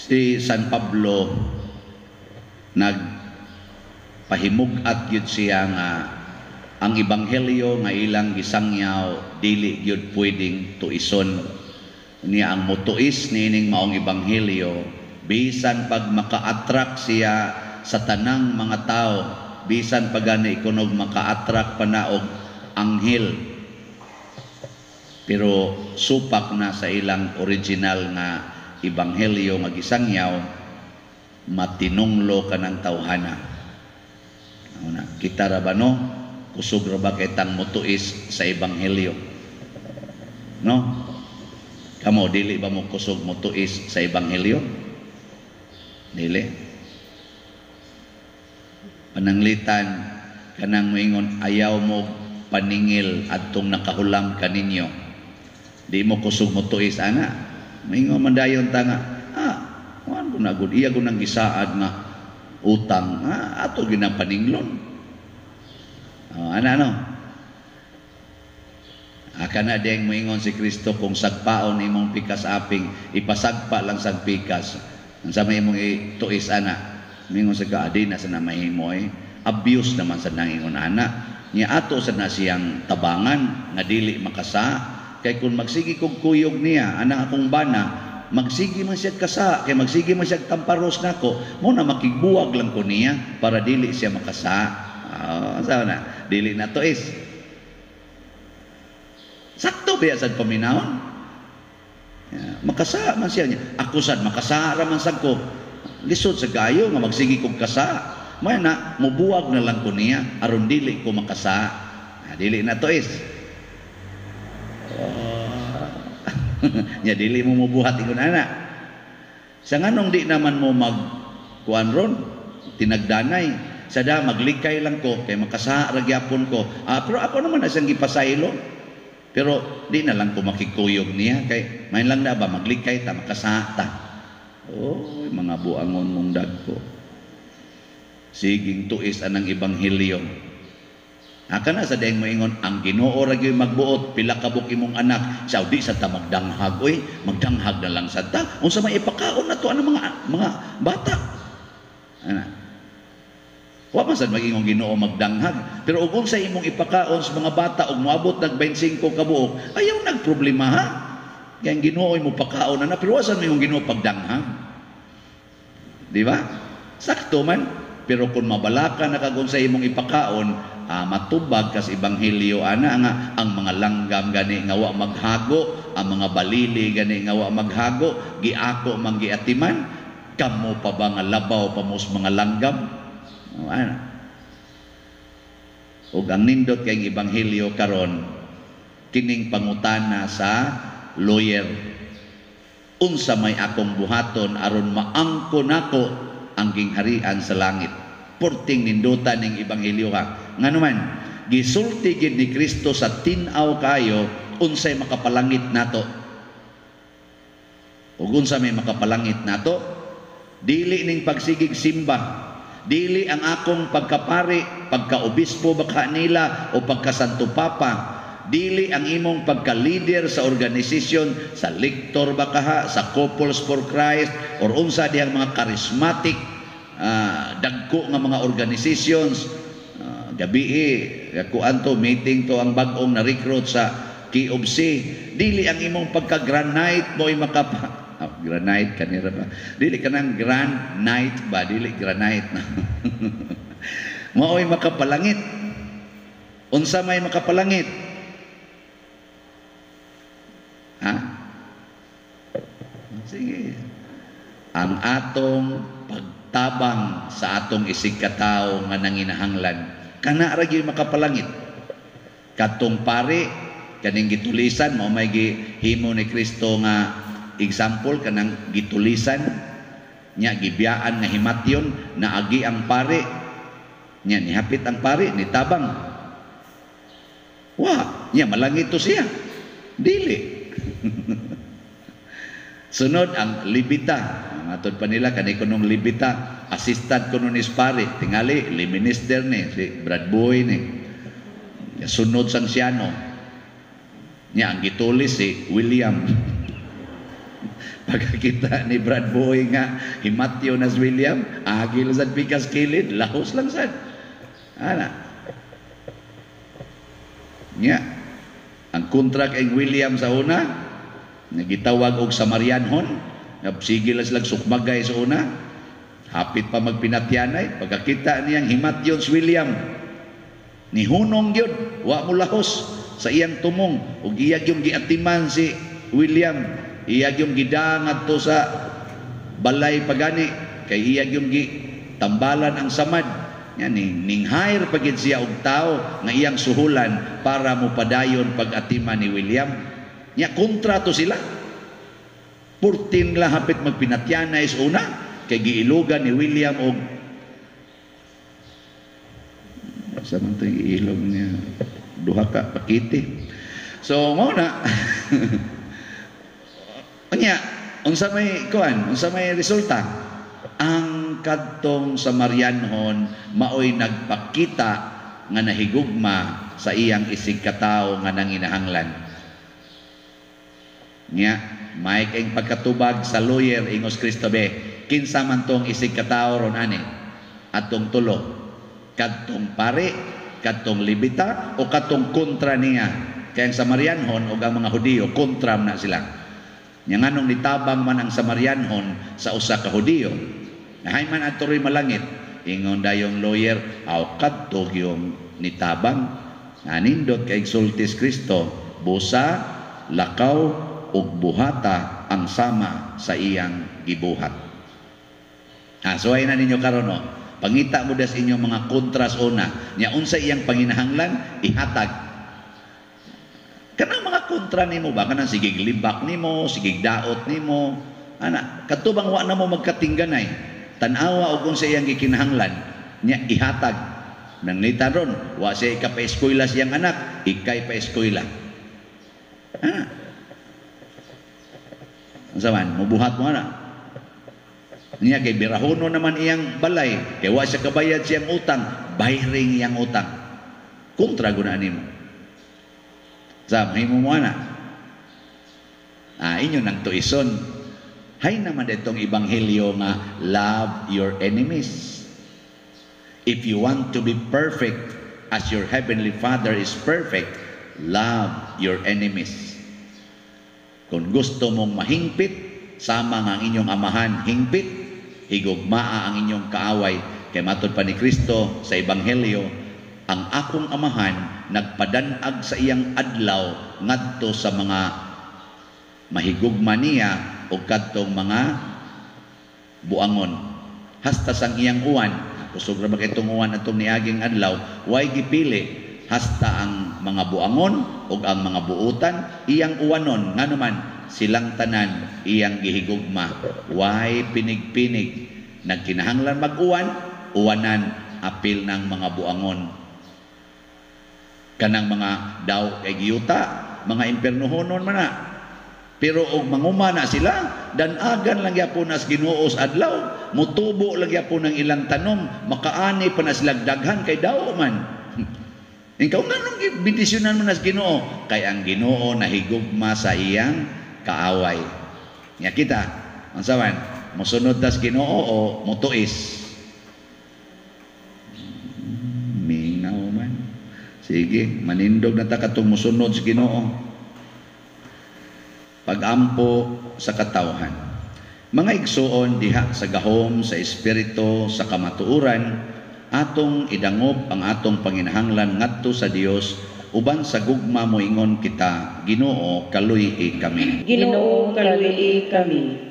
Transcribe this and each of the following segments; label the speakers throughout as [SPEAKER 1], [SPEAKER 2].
[SPEAKER 1] Si San Pablo, nagpahimug-at gyud siya nga ang ebanghelyo nga ilang gisangyaw dili gyud pwedeng tuison niya. Ang motuis niining maong ebanghelyo, bisan pag maka-attract siya sa tanang mga tao, bisan pa gani kunog maka-attract pa na og anghel, pero supak na sa ilang original nga ebanghelyo nga gisangyaw, matinunglo kanang tawhana. Una, kita ra ba, no? Kusog ra ba kay tang motuis sa ebanghelyo, no? Kamo, dili ba mo kusog motuis sa ebanghelyo? Dili. Pananglitan kanang moingon, "Ayaw mo paningil adtong nakahulam kaninyo," di mo kusog motuis ana? Moingon man dayon ta nga, "Ah, kuan ko na gud, iya ko nang gisaad nga utang, ah, ato ginang paninglon." Oh, ana, no? Aka na diyang moingon si Kristo, "Kung sagpaon imong pikas aping, ipasagpa lang sag pikas." Unsa may imong ituis ana? Moingon sa ka, "Adi na sa na mahimo eh. Abuse naman sa nangingon ana." Nya ato sa na siyang tabangan nga dili makasa. Kay kung magsigi kog kuyog niya, ana akong bana, magsigi man siya kasa, kay magsigi man siya tamparos nako, mo na makigbuwag lang ko niya para dili siya makasa. Ah, sa na, dili na to is. Sakto ba sad paminawon? Yeah, makasa man siya niya. Ako sad makasa ra man sad ko. Lisod sa gayo nga magsigi kog kasa. May na mubuwag na lang ko niya aron dili ko makasa. Ah, dili na to is. Oh. Nya dili mo mubuhat ingon ana. Sa nganong di naman mo mag kuan ron tinagdanay sada, "Maglikay lang ko kay makasa ra gyapon ko. Ah, pero ako naman na siyang gipasaylo. Pero di na lang ko makikuyog niya kay may lang na ba maglikay ta, makasa ta." Oh, mga buangon mong dagko. Siging tuis anang ebanghelyo. Aka na sa dayeng moingon, "Ang Ginoo ra gyud magbuot, pila ka buok imong anak." Sa di sa ta magdanghag oy, magdanghag na lang sa ta. Unsa may ipakaon na to ang mga bata? Ana. Wa man sad mag-ingong Ginoo magdanghag. Pero ug unsa imong ipakaon sa mga bata ug moabot nag 25 ka buok, ayaw nagproblema ha. Kay ang Ginoo mo pakaon na, pero wa sad mo Ginoo pagdanghag. Di ba? Sakto man. Pero kung mabalaka na kag unsa imong ipakaon, ah, matubag kas ebanghelyo ana nga ang mga langgam gani nga wa maghago, ang mga balili gani nga wa maghago, giako man giatiman, kamo pa ba nga labaw pa mo sa mga langgam? Oh, ana. Ug ang nindot kay ebanghelyo karon, kining pangutana sa lawyer. "Unsa may akong buhaton aron maangko nako ang gingharian sa langit?" Porting nindutan ning ebanghelyo ha. Ngano man, gisulti gid ni Kristo sa tin-aw kayo unsay makapalangit nato. Ug unsa may makapalangit nato? Dili ning pagsigig simba, dili ang akong pagkapari, pagkaobispo baka nila o pagkasanto papa, dili ang imong pagka-leader sa organisasyon, sa lector ba kaha, sa Couples for Christ, or unsa dihang mga charismatic, dagko nga mga organizations. Gabi kuan to, meeting to ang bag-ong na-recruit sa K of C. Dili ang imong pagka-granite mo ay makapa. Oh, granite kanira ba? Dili kanang grand night ba? Dili granite na. Mao'y makapalangit. Unsa may makapalangit? Ha? Sige. Ang atong pagtabang sa atong isig katawo nga nanginahanglan. Kana ra gyud makapalangit. Katong pari kaning gitulisan, mao may gihimo ni Kristo nga example, kanang gitulisan nya, gibiyaan nga himatyon, naagi ang pare nya, nihapit ang pare, nitabang. Wa nya malangit to siya? Dili. Sunod ang Levita. Matod pa nila kani kunong Levita, assistant kuno ni pare, tingali li minister ni si Brad Boy ni. Sunod sang siyano. Nya ang gitulis si William. Pagkakita ni Brad Boy nga himatyo na si William, agil sad pikas kilid, lahos lang sad. Ana. Nya. Ang kontra kay William sa una, nagitawag og Samarianhon, sige lang sila sukmagay sa una, hapit pa magpinatyanay, pagkakita niyang himatyon si William, nihunong gyud, wa mo lahos sa iyang tumong, ug iya yung giatiman si William, iya yung gidang adto sa balay pagani, kay iya yung gitambalan ang samad. Yan, ning hire pagid siya og tao nga iyang suhulan para mopadayon pag-atiman ni William. Nya kontrato sila. 14 la hapit magpinatyanay sa una kay giilugan ni William og sa man to iilog niya duha ka pakiti. So mao na. Unya, unsa may kuan, unsa may resulta? Ang kadtong Samarianhon maoy nagpakita nga nahigugma sa iyang isig katawo nga nanginahanglan. Nya, may kayong pagkatubag sa lawyer ingos Kristo be, kinsa man tong isig katawo ron ani? Atong tulo, kadtong pare, kadtong Lebita o kadtong kontra niya. Kay ang Samarianhon o ang mga Hudiyo kontra na sila. Nya nganong nitabang man ang Samarianhon sa usa ka Hudiyo. Nahay man adto ro'y malangit, ingon dayong lawyer, aw kadto yung nitabang. Nanindot kay sultis Kristo, busa, lakaw ug buhata ang sama sa iyang gibuhat. Ha, so ay na ninyo karon no. Pangita mo das inyong mga kontras una. Nya unsa iyang panginahanglan, ihatag. Kanang mga kontra nimo ba kanang sigig libak nimo, sigig daot nimo, ana kadto bang wa na mo magkatingganay. Tan-awa og unsa iyang gikinahanglan, nya ihatag. Nanglita ron, wa siya ikapa-eskwela siyang anak, ikay pa-eskwela. Ana. Unsa man, mubuhat mo ana. Niya kay birahono naman iyang balay, kay wa siya kabayad siyang utang, bayring iyang utang. Kontra guna nimo. Sa mahimo mo ana. Ah, inyo nang tuison. Hay naman itong ebanghelyo nga love your enemies. If you want to be perfect as your heavenly Father is perfect, love your enemies. Kung gusto mong mahingpit, sama nga ang inyong amahan hingpit, higugmaa ang inyong kaaway. Kay matod pa ni Kristo sa ebanghelyo, ang akong amahan nagpadanag sa iyang adlaw ngadto sa mga mahigugma niya o kadtong mga buangon. Hasta sang iyang uwan, kusog ra ba kay itong uwan atong niaging adlaw, way gipili hasta ang mga buangon ug ang mga buutan iyang uwanon, ngano man silang tanan iyang gihigugma. Way pinig-pinig, nagkinahanglan mag-uwan, uwanan apil ng mga buangon. Kanang mga daw kay giyuta, mga impernohonon man na. Pero og manguma na sila, danagan lang gyapon nas Ginoo sa adlaw, mutubo lang gyapon ang ilang tanom, makaani pa na sila daghan kay daw man. Ikaw nganong bendisyonan mo nas Ginoo? Kay ang Ginoo nahigugma sa iyang kaaway. Nya kita, unsa man, mosunod tas Ginoo o motuis? Mingaw man. Sige, manindog na ta katong mosunod sa Ginoo. Pagampo sa katawhan. Mga igsuon diha sa gahom sa espiritu sa kamatuoran, atong idangop ang atong panginahanglan ngadto sa Dios uban sa gugma moingon kita, Ginoo, kaluy-i kami.
[SPEAKER 2] Ginoo, kaluy-i kami.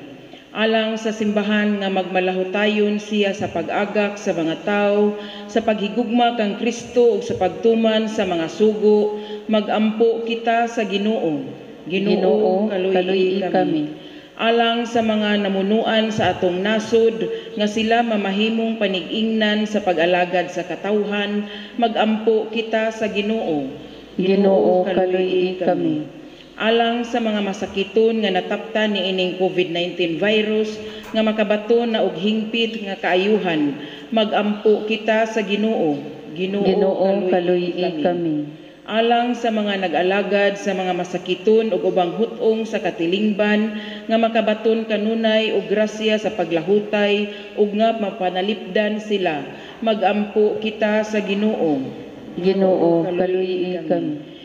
[SPEAKER 2] Alang sa simbahan nga magmalahutayon siya sa pag-agak sa mga tao, sa paghigugma kang Kristo ug sa pagtuman sa mga sugo, magampo kita sa Ginoo. Ginoo, kaluy-i kami. Alang sa mga namunuan sa atong nasod, nga sila mamahimong panig-ingnan sa pag-alagad sa katawhan, magampo kita sa Ginoo.
[SPEAKER 3] Ginoo, kaluy-i kami.
[SPEAKER 2] Alang sa mga masakiton nga nataptan niining COVID-19 virus, nga makabaton na og hingpit nga kaayuhan, magampo kita sa Ginoo.
[SPEAKER 3] Ginoo, kaluy-i kami.
[SPEAKER 2] Alang sa mga nag-alagad sa mga masakiton ug ubang hut-ong sa katilingban nga makabaton kanunay og grasya sa paglahutay ug nga mapanalipdan sila, magampo kita sa Ginoo.
[SPEAKER 3] Ginoo, kaluyi kami.